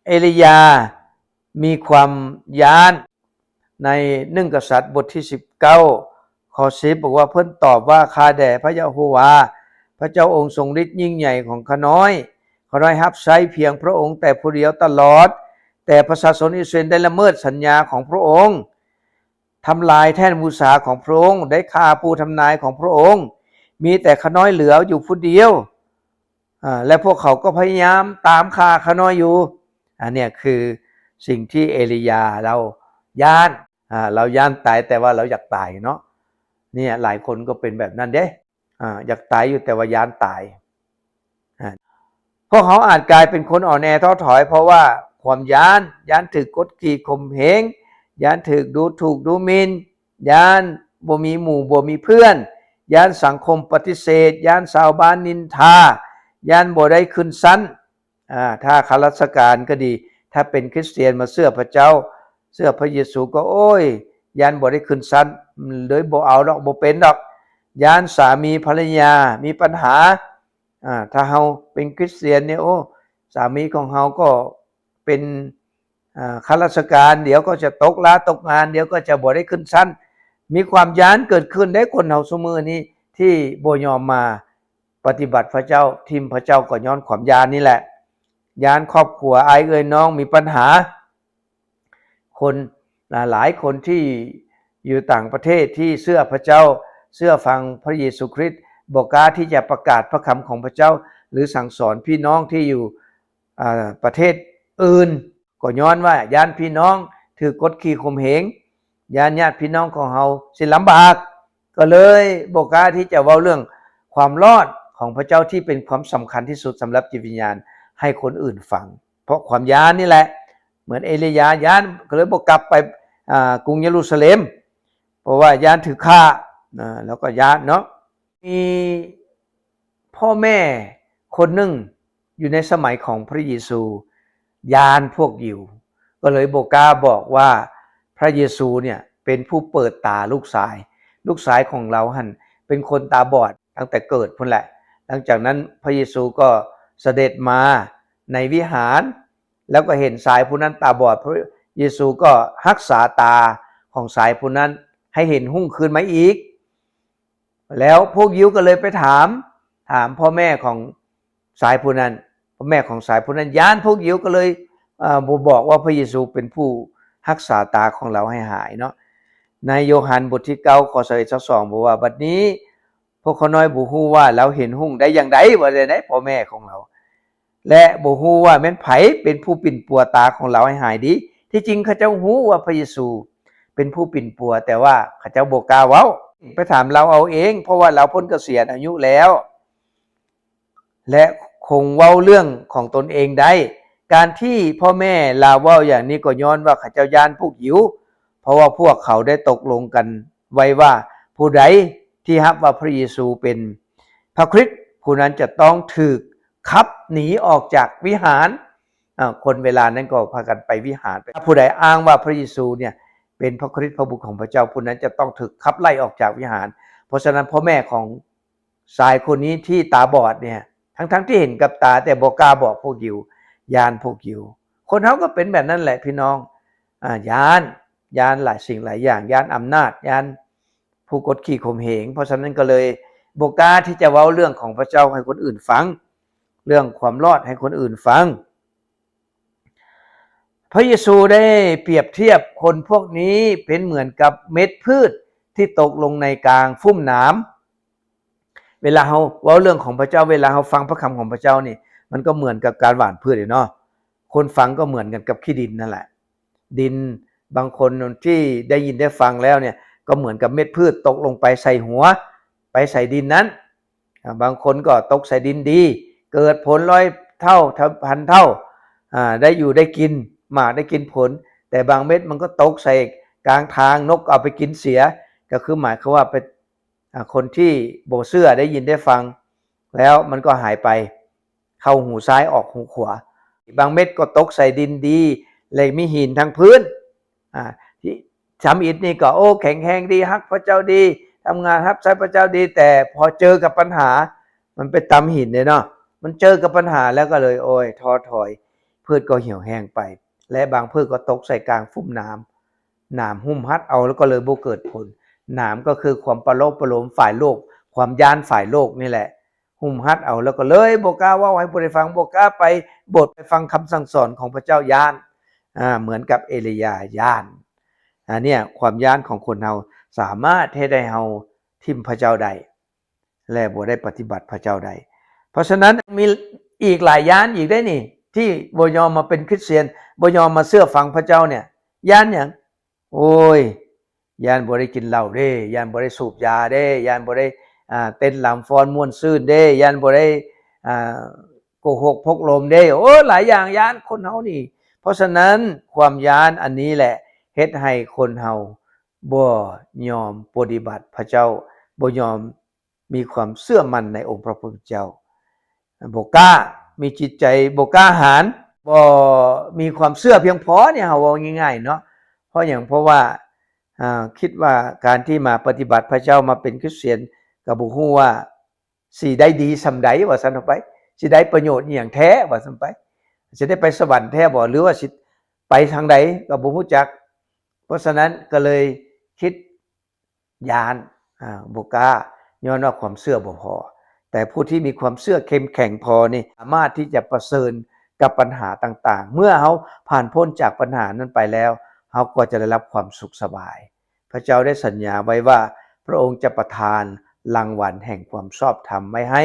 ເອລີຢາມີຄວາມຢ້ານ. ໃນໜຶ່ງກະສັດ ບົດທີສິບເກົ້າ ຂໍ້ສິບ ບອກວ່າ, ເພິ່ນຕອບວ່າ, ຂ້າແດ່ພະຍະໂຮວາ, ພະເຈົ້າອົງຊົງລິດຍິ່ງໃຫຍ່ຂອງຂ້ານ້ອຍ, ຂ້ານ້ອຍຮັບໃຊ້ພຽງພະອົງແຕ່ຜູ້ດຽວຕະຫຼອດ, ແຕ່ປະຊາຊົນອິດສະຣາເອນໄດ້ລະເມີດສັນຍາຂອງພະອົງ, ທຳລາຍແທ່ນບູຊາຂອງພະອົງ, ໄດ້ຂ້າຜູ້ທຳນາຍຂອງພະອົງ, ມີແຕ່ຂ້ານ້ອຍເຫຼືອຢູ່ຜູ້ດຽວ. ອາ ແລະ ພວກເຂົາກໍພະຍາຍາມຕາມຂ້າຂ້ານ້ອຍຢູ່. ອັນເນີ້ຍຄືສິ່ງທີ່ເອລີຢາລາວຢ້ານ. ອາ ລາວຢ້ານຕາຍ ແຕ່ວ່າລາວຢາກຕາຍເນາະ. ເນີ້ຍ ຫຼາຍຄົນກໍເປັນແບບນັ້ນເດ້. ອາ ຢາກຕາຍຢູ່ ແຕ່ວ່າຢ້ານຕາຍ. ອາ ພວກເຮົາອາດກາຍເປັນຄົນອ່ອນແອທໍ້ຖອຍ ເພາະວ່າຄວາມຢ້ານ, ຢ້ານຖືກກົດຂີ່ຂົ່ມເຫງ, ຢ້ານຖືກດູຖູກດູໝິ່ນ, ຢ້ານບໍ່ມີໝູ່ບໍ່ມີເພື່ອນ, ຢ້ານສັງຄົມປະຕິເສດ, ຢ້ານຊາວບ້ານນິນທາ, ຢ້ານບໍ່ໄດ້ຂຶ້ນຊັ້ນ. ອາ ຖ້າຂ້າລາຊະການກໍດີ, ຖ້າເປັນຄຣິສຕຽນມາເຊື່ອພະເຈົ້າ, ເຊື່ອພະເຢຊູກໍ, ໂອ້ຍ, ຢ້ານບໍ່ໄດ້ຂຶ້ນຊັ້ນ, ເລີຍບໍ່ເອົາດອກ, ບໍ່ເປັນດອກ. ຢ້ານສາມີພັນລະຍາມີບັນຫາ. ອາ ຖ້າເຮົາເປັນຄຣິສຕຽນນີ້, ໂອ້, ສາມີຂອງເຮົາກໍເປັນ ອາ ຂ້າລາຊະການ, ດຽວກໍຈະຕົກລາຕົກງານ, ດຽວກໍຈະບໍ່ໄດ້ຂຶ້ນຊັ້ນ. ມີຄວາມຢ້ານເກີດຂຶ້ນເດ້ ຄົນເຮົາຊຸມື້ນີ້ ທີ່ບໍ່ຍອມມາປະຕິບັດພະເຈົ້າ, ຖິ້ມພະເຈົ້າກໍຍ້ອນຄວາມຢ້ານນີ້ແຫຼະ. ຢ້ານຄອບຄົວ, ອ້າຍເອື້ອຍນ້ອງມີບັນຫາ. ຄົນ ຫຼາຍຄົນທີ່ຢູ່ຕ່າງປະເທດທີ່ເຊື່ອພະເຈົ້າ, ເຊື່ອຟັງພະເຢຊູຄຣິດ, ບໍ່ກ້າທີ່ຈະປະກາດພະຄຳຂອງພະເຈົ້າ ຫຼື ສັ່ງສອນພີ່ນ້ອງທີ່ຢູ່ ອາ ປະເທດອື່ນ, ກໍຍ້ອນວ່າຢ້ານພີ່ນ້ອງຖືກກົດຂີ່ຂົ່ມເຫງ, ຢ້ານຍາດພີ່ນ້ອງຂອງເຮົາຊິລຳບາກ, ກໍເລີຍບໍ່ກ້າທີ່ຈະເວົ້າເລື່ອງຄວາມລອດຂອງພະເຈົ້າທີ່ເປັນຄວາມສຳຄັນທີ່ສຸດສຳລັບຈິດວິນຍານໃຫ້ຄົນອື່ນຟັງ, ເພາະຄວາມຢ້ານນີ້ແຫຼະ. ເໝືອນເອລີຢາຢ້ານ, ກໍເລີຍບໍ່ກັບໄປ ອາ ກຸງເຢຣູຊາເລັມ, ເພາະວ່າຢ້ານຖືກຂ້າ, ນະ, ແລ້ວກໍຢ້ານເນາະ. ມີພໍ່ແມ່ຄົນໜຶ່ງຢູ່ໃນສະໄໝຂອງພະເຢຊູຢ້ານພວກຢິວ, ກໍເລີຍບໍ່ກ້າບອກວ່າພະເຢຊູເນ່ຍເປັນຜູ້ເປີດຕາລູກຊາຍ. ລູກຊາຍຂອງລາວຫັ້ນເປັນຄົນຕາບອດຕັ້ງແຕ່ເກີດພຸ້ນແຫຼະ. ຫຼັງຈາກນັ້ນພະເຢຊູກໍສະເດັດມາໃນວິຫານ, ແລ້ວກໍເຫັນຊາຍຜູ້ນັ້ນຕາບອດ, ພະເຢຊູກໍຮັກສາຕາຂອງຊາຍຜູ້ນັ້ນໃຫ້ເຫັນຮຸ່ງຄືນມາອີກ. ແລ້ວພວກຢິວກໍເລີຍໄປຖາມ, ຖາມພໍ່ແມ່ຂອງຊາຍຜູ້ນັ້ນ, ພໍ່ແມ່ຂອງຊາຍຜູ້ນັ້ນຢ້ານພວກຢິວ ກໍເລີຍ ເອີ ບໍ່ບອກວ່າພະເຢຊູເປັນຜູ້ຮັກສາຕາຂອງລາວໃຫ້ຫາຍເນາະ. ໃນໂຢຮັນບົດທີເກົ້າ ຂໍ້ຊາວເອັດ ຊາວສອງ ບອກວ່າ, ບັດນີ້ ພວກຂ້ານ້ອຍບໍ່ຮູ້ວ່າລາວເຫັນຮຸ່ງໄດ້ຢ່າງໃດ ວ່າແນວໃດ ພໍ່ແມ່ຂອງລາວ ແລະ ບໍ່ຮູ້ວ່າແມ່ນໃຜເປັນຜູ້ປິ່ນປົວຕາຂອງລາວໃຫ້ຫາຍດີ. ທີ່ຈິງເຂົາເຈົ້າຮູ້ວ່າພະເຢຊູເປັນຜູ້ປິ່ນປົວ, ແຕ່ວ່າເຂົາເຈົ້າບໍ່ກ້າເວົ້າ. ໄປຖາມລາວເອົາເອງ, ເພາະວ່າລາວພົ້ນກະສຽນອາຍຸແລ້ວ ແລະ ຄົງເວົ້າເລື່ອງຂອງຕົນເອງໄດ້. ການທີ່ພໍ່ແມ່ລາວເວົ້າຢ່າງນີ້ກໍຍ້ອນວ່າເຂົາເຈົ້າຢ້ານພວກຢິວ, ເພາະວ່າພວກເຂົາໄດ້ຕົກລົງກັນໄວ້ວ່າ ຜູ້ໃດທີ່ຮັບວ່າພະເຢຊູເປັນພະຄຣິດ, ຜູ້ນັ້ນຈະຕ້ອງຖືກຂັບໜີອອກຈາກວິຫານ. ອາ, ຄົນເວລານັ້ນກໍພາກັນໄປວິຫານ. ຜູ້ໃດອ້າງວ່າພະເຢຊູເນຍເປັນພະຄຣິດ ພະບຸດຂອງພະເຈົ້າ, ຜູ້ນັ້ນຈະຕ້ອງຖືກຂັບໄລ່ອອກຈາກວິຫານ. ເພາະສະນັ້ນ ພໍ່ແມ່ຂອງ ຊາຍຄົນນີ້ທີ່ຕາບອດເນຍ ທັງໆທີ່ເຫັນກັບຕາ ແຕ່ບໍ່ກ້າບອກພວກຢິວ, ຢ້ານພວກຢິວ. ຄົນເຮົາກໍເປັນແບບນັ້ນແຫຼະພີ່ນ້ອງ, ອາ, ຢ້ານ, ຢ້ານຫຼາຍສິ່ງຫຼາຍຢ່າງ, ຢ້ານອຳນາດ, ຢ້ານຜູ້ກົດຂີ່ຂົ່ມເຫງ. ເພາະສະນັ້ນກໍເລີຍບໍ່ກ້າທີ່ຈະເວົ້າເລື່ອງຂອງພະເຈົ້າໃຫ້ຄົນອື່ນຟັງ, ເລື່ອງຄວາມລອດໃຫ້ຄົນອື່ນຟັງ. ພະເຢຊູໄດ້ປຽບທຽບຄົນພວກນີ້ເປັນເໝືອນກັບເມັດພືດທີ່ຕົກລົງໃນກາງຟຸ້ມໜາມ. ເວລາເຮົາເວົ້າເລື່ອງຂອງພະເຈົ້າ, ເວລາເຮົາຟັງພະຄຳຂອງພະເຈົ້ານີ້, ມັນກໍເໝືອນກັບການຫວ່ານພືດເນາະ. ຄົນຟັງກໍເໝືອນກັນກັບຂີ້ດິນນັ້ນແຫຼະ. ດິນ, ບາງຄົນທີ່ໄດ້ຍິນໄດ້ຟັງແລ້ວເນຍ ກໍເໝືອນກັບເມັດພືດຕົກລົງໄປໃສ່ຫົວ, ໄປໃສ່ດິນນັ້ນ. ອາ, ບາງຄົນກໍຕົກໃສ່ດິນດີ, ເກີດຜົນຮ້ອຍເທົ່າ, ພັນເທົ່າ, ອາ, ໄດ້ຢູ່ໄດ້ກິນໝາກ, ໄດ້ກິນຜົນ. ແຕ່ບາງເມັດມັນກໍຕົກໃສ່ກາງທາງ, ນົກເອົາໄປກິນເສຍ. ກໍຄືໝາຍຄວາມວ່າໄປ, ອາ, ຄົນທີ່ບໍ່ເຊື່ອໄດ້ຍິນໄດ້ຟັງແລ້ວ ມັນກໍຫາຍໄປ, ເຂົ້າຫູຊ້າຍອອກຫູຂວາ. ບາງເມັດກໍຕົກໃສ່ດິນດີ ແລະ ມີຫີນທັງພື້ນ. ອາ, ທີ່ທຳອິດນີ້ກໍ, ໂອ້, ແຂງແຮງດີ, ຮັກພະເຈົ້າດີ, ທຳງານຮັບໃຊ້ພະເຈົ້າດີ, ແຕ່ພໍເຈີກັບບັນຫາ, ມັນໄປຕຳຫີນເດ້ເນາະ, ມັນເຈີກັບບັນຫາແລ້ວກໍເລີຍ, ໂອ້ຍ, ທໍ້ຖອຍ, ພືດກໍຫ່ຽວແຫ້ງໄປ. ແລະ ບາງພືດກໍຕົກໃສ່ກາງຟຸ້ມໜາມ, ໜາມຫຸ້ມຮັດເອົາ ແລ້ວກໍເລີຍບໍ່ເກີດຜົນ. ໜາມກໍຄືຄວາມປະໂລບປະໂລມຝ່າຍໂລກ, ຄວາມຢ້ານຝ່າຍໂລກນີ້ແຫຼະ. ຫຸ້ມຮັດເອົາ ແລ້ວກໍເລີຍບໍ່ກ້າເວົ້າໃຫ້ຜູ້ໃດຟັງ, ບໍ່ກ້າໄປໂບດ, ໄປຟັງຄຳສັ່ງສອນຂອງພະເຈົ້າ, ຢ້ານ, ອາ, ເໝືອນກັບເອລີຢາ, ຢ້ານ. ອາ, ເນຍ, ຄວາມຢ້ານຂອງຄົນເຮົາສາມາດເຮັດໃຫ້ເຮົາຖິ້ມພະເຈົ້າໄດ້ ແລະ ບໍ່ໄດ້ປະຕິບັດພະເຈົ້າໄດ້. ເພາະສະນັ້ນ ມີອີກຫຼາຍຢ້ານອີກເດ້ນີ້ ທີ່ບໍ່ຍອມມາເປັນຄຣິສຕຽນ, ບໍ່ຍອມມາເຊື່ອຟັງພະເຈົ້າເນຍ. ຢ້ານຫຍັງ? ໂອ້ຍ, ຢ້ານບໍ່ໄດ້ກິນເຫຼົ້າເດ້, ຢ້ານບໍ່ໄດ້ສູບຢາເດ້, ຢ້ານບໍ່ໄດ້, ອ່າ, ເຕັ້ນລຳຟ້ອນມ່ວນຊື່ນເດ້, ຢ້ານບໍ່ໄດ້, ອ່າ, ໂກຫົກພົກລົມເດ້. ໂອ້, ຫຼາຍຢ່າງຢ້ານຄົນເຮົານີ້. ເພາະສະນັ້ນ ຄວາມຢ້ານອັນນີ້ແຫຼະ ເຮັດໃຫ້ຄົນເຮົາບໍ່ຍອມປະຕິບັດພະເຈົ້າ, ບໍ່ຍອມ ມີຄວາມເຊື່ອໝັ້ນໃນອົງພະຜູ້ເປັນເຈົ້າ, ບໍ່ກ້າ, ມີຈິດໃຈບໍ່ກ້າຫານ, ບໍ່ມີຄວາມເຊື່ອພຽງພໍນີ້, ເຮົາເວົ້າງ່າຍໆເນາະ. ເພາະຫຍັງ? ເພາະວ່າ, ອາ, ຄິດວ່າການທີ່ມາປະຕິບັດພະເຈົ້າ, ມາເປັນຄຣິສຕຽນ, ກໍບໍ່ຮູ້ວ່າຊິໄດ້ດີສ່ຳໃດ, ວ່າຊັ້ນເຖາະໄປ, ຊິໄດ້ປະໂຫຍດອີ່ຫຍັງແທ້, ວ່າຊັ້ນໄປ, ຊິໄດ້ໄປສະຫວັນແທ້ບໍ ຫຼືວ່າຊິໄປທາງໃດ ກໍບໍ່ຮູ້ຈັກ. ເພາະສະນັ້ນ ກໍເລີຍຄິດ ຢ້ານ, ອາ, ບໍ່ກ້າ, ຍ້ອນວ່າຄວາມເຊື່ອບໍ່ພໍ. ແຕ່ຜູ້ທີ່ມີຄວາມເຊື່ອເຂັ້ມແຂງພໍນີ້ ສາມາດທີ່ຈະປະເຊີນກັບບັນຫາຕ່າງໆ. ເມື່ອເຮົາຜ່ານພົ້ນຈາກບັນຫານັ້ນໄປແລ້ວ, ເຮົາກໍຈະໄດ້ຮັບຄວາມສຸກສະບາຍ. ພະເຈົ້າໄດ້ສັນຍາໄວ້ວ່າ ພະອົງຈະປະທານລາງວັນແຫ່ງຄວາມຊອບທຳໄວ້ໃຫ້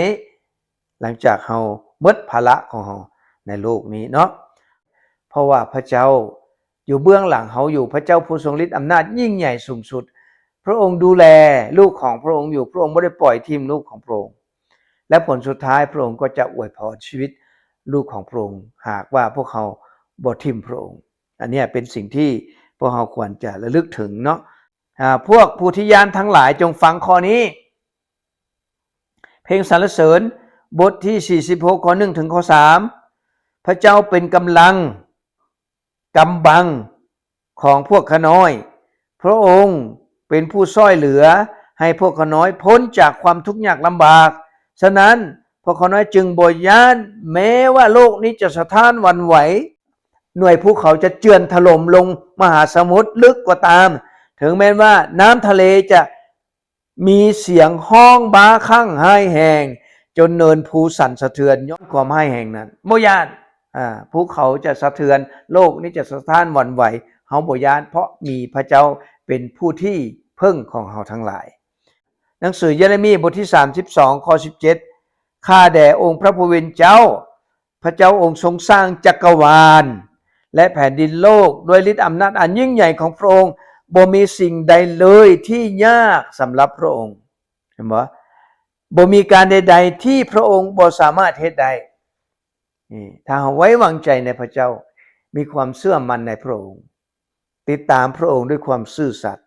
ຫຼັງຈາກເຮົາໝົດພາລະຂອງເຮົາໃນໂລກນີ້ເນາະ, ເພາະວ່າພະເຈົ້າຢູ່ເບື້ອງຫຼັງເຮົາຢູ່, ພະເຈົ້າຜູ້ຊົງລິດອຳນາດຍິ່ງໃຫຍ່ສູງສຸດ, ພະອົງດູແລລູກຂອງພະອົງຢູ່, ພະອົງບໍ່ໄດ້ປ່ອຍຖິ້ມລູກຂອງພະອົງ, ແລະ ຜົນສຸດທ້າຍພະອົງກໍຈະອວຍພອນຊີວິດລູກຂອງພະອົງ ຫາກວ່າພວກເຮົາບໍ່ຖິ້ມພະອົງ. ອັນເນີ້ຍເປັນສິ່ງທີ່ພວກເຮົາຄວນຈະລະລຶກເຖິງເນາະ. ອາ, ພວກຜູ້ທີ່ຢ້ານທັງຫຼາຍ ຈົ່ງຟັງຂໍ້ນີ້. ເພງສັນລະເສີນ ບົດທີສີ່ສິບຫົກ ຂໍ້ໜຶ່ງ ເຖິງຂໍ້ສາມ. ພະເຈົ້າເປັນກຳລັງ, ກຳບັງຂອງພວກຂ້ານ້ອຍ, ພະອົງເປັນຜູ້ຊ່ອຍເຫຼືອໃຫ້ພວກຂ້ານ້ອຍພົ້ນຈາກຄວາມທຸກຍາກລຳບາກ. ສະນັ້ນ ພວກຂ້ານ້ອຍຈຶ່ງບໍ່ຢ້ານ, ແມ້ວ່າໂລກນີ້ຈະສະທ້ານຫວັ່ນໄຫວ, ໜ່ວຍພູເຂົາຈະເຈື່ອນຖະຫຼົ່ມລົງມະຫາສະໝຸດລຶກກໍຕາມ, ເຖິງແມ່ນວ່ານ້ຳທະເລຈະ ມີສຽງຮ້ອງບາຄັ່ງຮ້າຍແຮງ ຈົນເນີນພູສັ່ນສະເທືອນຍ້ອນຄວາມຮ້າຍແຮງນັ້ນ. ບໍ່ຢ້ານ, ອາ, ພູເຂົາຈະສະເທືອນ, ໂລກນີ້ຈະສະທ້ານຫວັ່ນໄຫວ, ເຮົາບໍ່ຢ້ານ, ເພາະມີພະເຈົ້າເປັນຜູ້ທີ່ເພິ່ງຂອງເຮົາທັງຫຼາຍ. ໜັງສືເຢເຣມີບົດທີສາມສິບສອງ ຂໍ້ສິບເຈັດ ຂ້າແດ່ອົງພຣະຜູ້ເປັນເຈົ້າ, ພຣະເຈົ້າອົງຊົງສ້າງຈັກກະວານ ແລະ ແຜ່ນດິນໂລກດ້ວຍລິດອຳນາດອັນຍິ່ງໃຫຍ່ຂອງພຣະອົງ, ບໍ່ມີສິ່ງໃດເລີຍທີ່ຍາກສຳລັບພຣະອົງ. ເຫັນບໍ່? ບໍ່ມີການໃດໆທີ່ພຣະອົງບໍ່ສາມາດເຮັດໄດ້. ນີ້ ຖ້າເຮົາໄວ້ວາງໃຈໃນພຣະເຈົ້າ, ມີຄວາມເຊື່ອໝັ້ນໃນພຣະອົງ, ຕິດຕາມພຣະອົງດ້ວຍຄວາມຊື່ສັດ,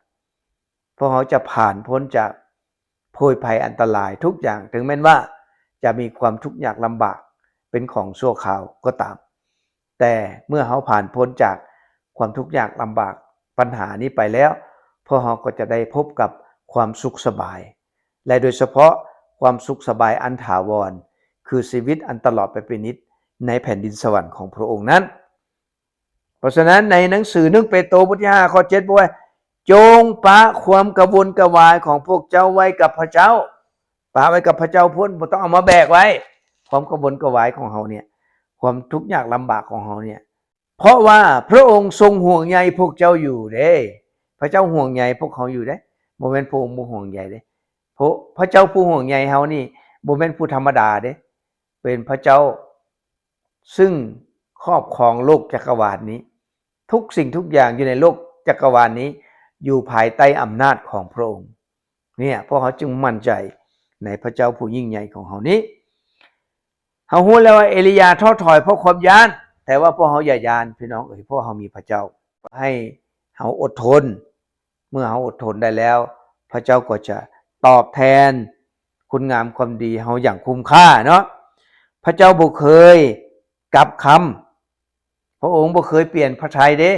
ພວກເຮົາຈະຜ່ານພົ້ນຈາກໂພຍໄພອັນຕະລາຍທຸກຢ່າງ, ເຖິງແມ່ນວ່າຈະມີຄວາມທຸກຍາກລຳບາກເປັນຂອງຊົ່ວຄາວກໍຕາມ. ແຕ່ເມື່ອເຮົາຜ່ານພົ້ນຈາກຄວາມທຸກຍາກລຳບາກ, ບັນຫານີ້ໄປແລ້ວ, ພວກເຮົາກໍຈະໄດ້ພົບກັບຄວາມສຸກສະບາຍ, ແລະ ໂດຍສະເພາະຄວາມສຸກສະບາຍອັນຖາວອນ, ຄືຊີວິດອັນຕະຫຼອດໄປເປັນນິດໃນແຜ່ນດິນສະຫວັນຂອງພຣະອົງນັ້ນ. ເພາະສະນັ້ນ ໃນໜັງສືໜຶ່ງເປໂຕບົດທີຫ້າ ຂໍ້ເຈັດ ບອກວ່າ ຈົ່ງປະຄວາມກະວົນກະວາຍຂອງພວກເຈົ້າໄວ້ກັບພຣະເຈົ້າ. ປະໄວ້ກັບພຣະເຈົ້າພຸ້ນ, ບໍ່ຕ້ອງເອົາມາແບກໄວ້. ຄວາມກະວົນກະວາຍຂອງເຮົາເນຍ, ຄວາມທຸກຍາກລຳບາກຂອງເຮົາເນຍ, ເພາະວ່າພຣະອົງຊົງຫ່ວງໃຍພວກເຈົ້າຢູ່ເດ້. ພຣະເຈົ້າຫ່ວງໃຍພວກເຮົາຢູ່ເດ້. ບໍ່ແມ່ນພຣະອົງບໍ່ຫ່ວງໃຍເດ້. ພຣະ ພຣະເຈົ້າຜູ້ຫ່ວງໃຍເຮົານີ້ ບໍ່ແມ່ນຜູ້ທຳມະດາເດ້. ເປັນພຣະເຈົ້າ ຊຶ່ງຄອບຄອງໂລກຈັກກະວານນີ້. ທຸກສິ່ງທຸກຢ່າງຢູ່ໃນໂລກຈັກກະວານນີ້ ຢູ່ພາຍໃຕ້ອຳນາດຂອງພຣະອົງ. ເນຍ ພວກເຮົາຈຶ່ງໝັ້ນໃຈໃນພຣະເຈົ້າຜູ້ຍິ່ງໃຫຍ່ຂອງເຮົານີ້. ເຮົາຮູ້ແລ້ວວ່າເອລີຢາທໍ້ຖອຍເພາະຄວາມຢ້ານ, ແຕ່ວ່າພວກເຮົາຢ່າຢ້ານ ພີ່ນ້ອງເອີຍ, ເພາະເຮົາມີພຣະເຈົ້າ. ໃຫ້ເຮົາອົດທົນ. ເມື່ອເຮົາອົດທົນໄດ້ແລ້ວ, ພຣະເຈົ້າກໍຈະຕອບແທນຄຸນງາມຄວາມດີເຮົາຢ່າງຄຸ້ມຄ່າເນາະ. ພຣະເຈົ້າບໍ່ເຄີຍກັບຄຳ, ພຣະອົງບໍ່ເຄີຍປ່ຽນພຣະໄທເດ້.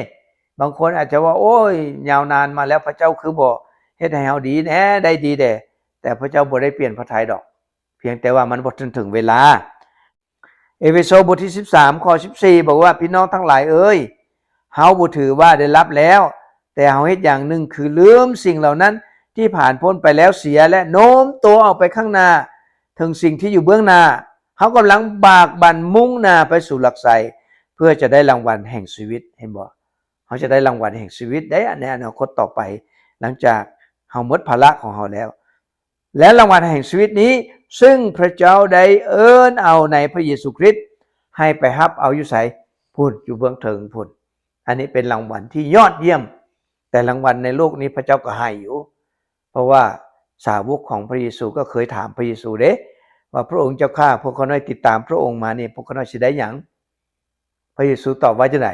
ບາງຄົນອາດຈະວ່າ ໂອ້ຍ ຍາວນານມາແລ້ວ ພຣະເຈົ້າຄືບໍ່ເຮັດໃຫ້ເຮົາດີແດ່ ໄດ້ດີແດ່? ແຕ່ພຣະເຈົ້າບໍ່ໄດ້ປ່ຽນພຣະໄທດອກ, ພຽງແຕ່ວ່າມັນບໍ່ທັນເຖິງເວລາ. ເອເຟໂຊບົດທີສິບສາມ ຂໍ້ສິບສີ່ ບອກວ່າ ພີ່ນ້ອງທັງຫຼາຍເອີຍ, ເຮົາບໍ່ຖືວ່າໄດ້ລັບແລ້ວ, ແຕ່ເຮົາເຮັດຢ່າງໜຶ່ງ ຄືລືມສິ່ງເຫຼົ່ານັ້ນທີ່ຜ່ານພົ້ນໄປແລ້ວເສຍ ແລະ ໂນ້ມຕົວອອກໄປຂ້າງໜ້າ ເຖິງສິ່ງທີ່ຢູ່ເບື້ອງໜ້າ. ເຮົາກຳລັງບາກບັ່ນມຸ່ງໜ້າໄປສູ່ຫຼັກໄຊ ເພື່ອຈະໄດ້ລາງວັນແຫ່ງຊີວິດ. ເຫັນບໍ່? ເຮົາຈະໄດ້ລາງວັນແຫ່ງຊີວິດໄດ້ໃນອະນາຄົດຕໍ່ໄປ, ຫຼັງຈາກເຮົາໝົດພາລະຂອງເຮົາແລ້ວ. ແລະ ລາງວັນແຫ່ງຊີວິດນີ້ ຊຶ່ງພຣະເຈົ້າໄດ້ເອີ້ນເອົາໃນພຣະເຢຊູຄຣິດ ໃຫ້ໄປຮັບເອົາຢູ່ໃສ? ພຸ້ນ, ຢູ່ເບື້ອງເທິງພຸ້ນ. ອັນນີ້ເປັນລາງວັນທີ່ຍອດຢ້ຽມ, ແຕ່ລາງວັນໃນໂລກນີ້ພຣະເຈົ້າກໍໃຫ້ຢູ່. ເພາະວ່າສາວົກຂອງພຣະເຢຊູກໍເຄີຍຖາມພຣະເຢຊູເດ້ ວ່າ ພຣະອົງເຈົ້າຂ້າ, ພວກຂ້ານ້ອຍຕິດຕາມພຣະອົງມານີ້, ພວກຂ້ານ້ອຍຊິໄດ້ຫຍັງ? ພຣະເຢຊູຕອບວ່າຈັ່ງໃດ?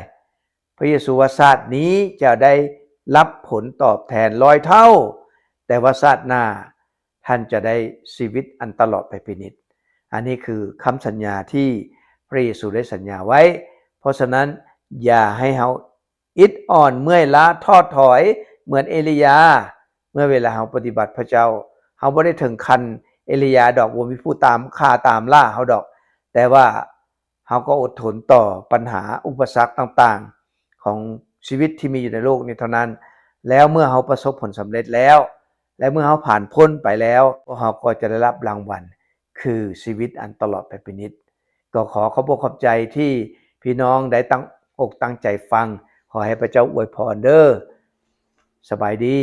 ພຣະເຢຊູວ່າ ຊາດນີ້ຈະໄດ້ຮັບຜົນຕອບແທນຮ້ອຍເທົ່າ, ແຕ່ວ່າຊາດໜ້າທ່ານຈະໄດ້ຊີວິດອັນຕະຫຼອດໄປເປັນນິດ. ອັນນີ້ຄືຄຳສັນຍາທີ່ພຣະເຢຊູໄດ້ສັນຍາໄວ້. ເພາະສະນັ້ນ ຢ່າໃຫ້ເຮົາອິດອ່ອນເມື່ອຍລ້າທໍ້ຖອຍເໝືອນເອລີຢາ. ເມື່ອເວລາເຮົາປະຕິບັດພຣະເຈົ້າ, ເຮົາບໍ່ໄດ້ເຖິງຂັ້ນເອລີຢາດອກ, ບໍ່ມີຜູ້ຕາມຂ້າຕາມລ່າເຮົາດອກ, ແຕ່ວ່າ ເຮົາກໍອົດທົນຕໍ່ບັນຫາອຸປະສັກຕ່າງໆຂອງຊີວິດທີ່ມີຢູ່ໃນໂລກນີ້ເທົ່ານັ້ນ. ແລ້ວເມື່ອເຮົາປະສົບຜົນສຳເລັດແລ້ວ ແລະ ເມື່ອເຮົາຜ່ານພົ້ນໄປແລ້ວ, ພວກເຮົາກໍຈະໄດ້ຮັບລາງວັນ ຄືຊີວິດອັນຕະຫຼອດໄປເປັນນິດ. ກໍຂໍຂອບອົກຂອບໃຈທີ່ພີ່ນ້ອງໄດ້ຕັ້ງອົກຕັ້ງໃຈຟັງ. ຂໍໃຫ້ພຣະເຈົ້າອວຍພອນເດີ້. ສະບາຍດີ.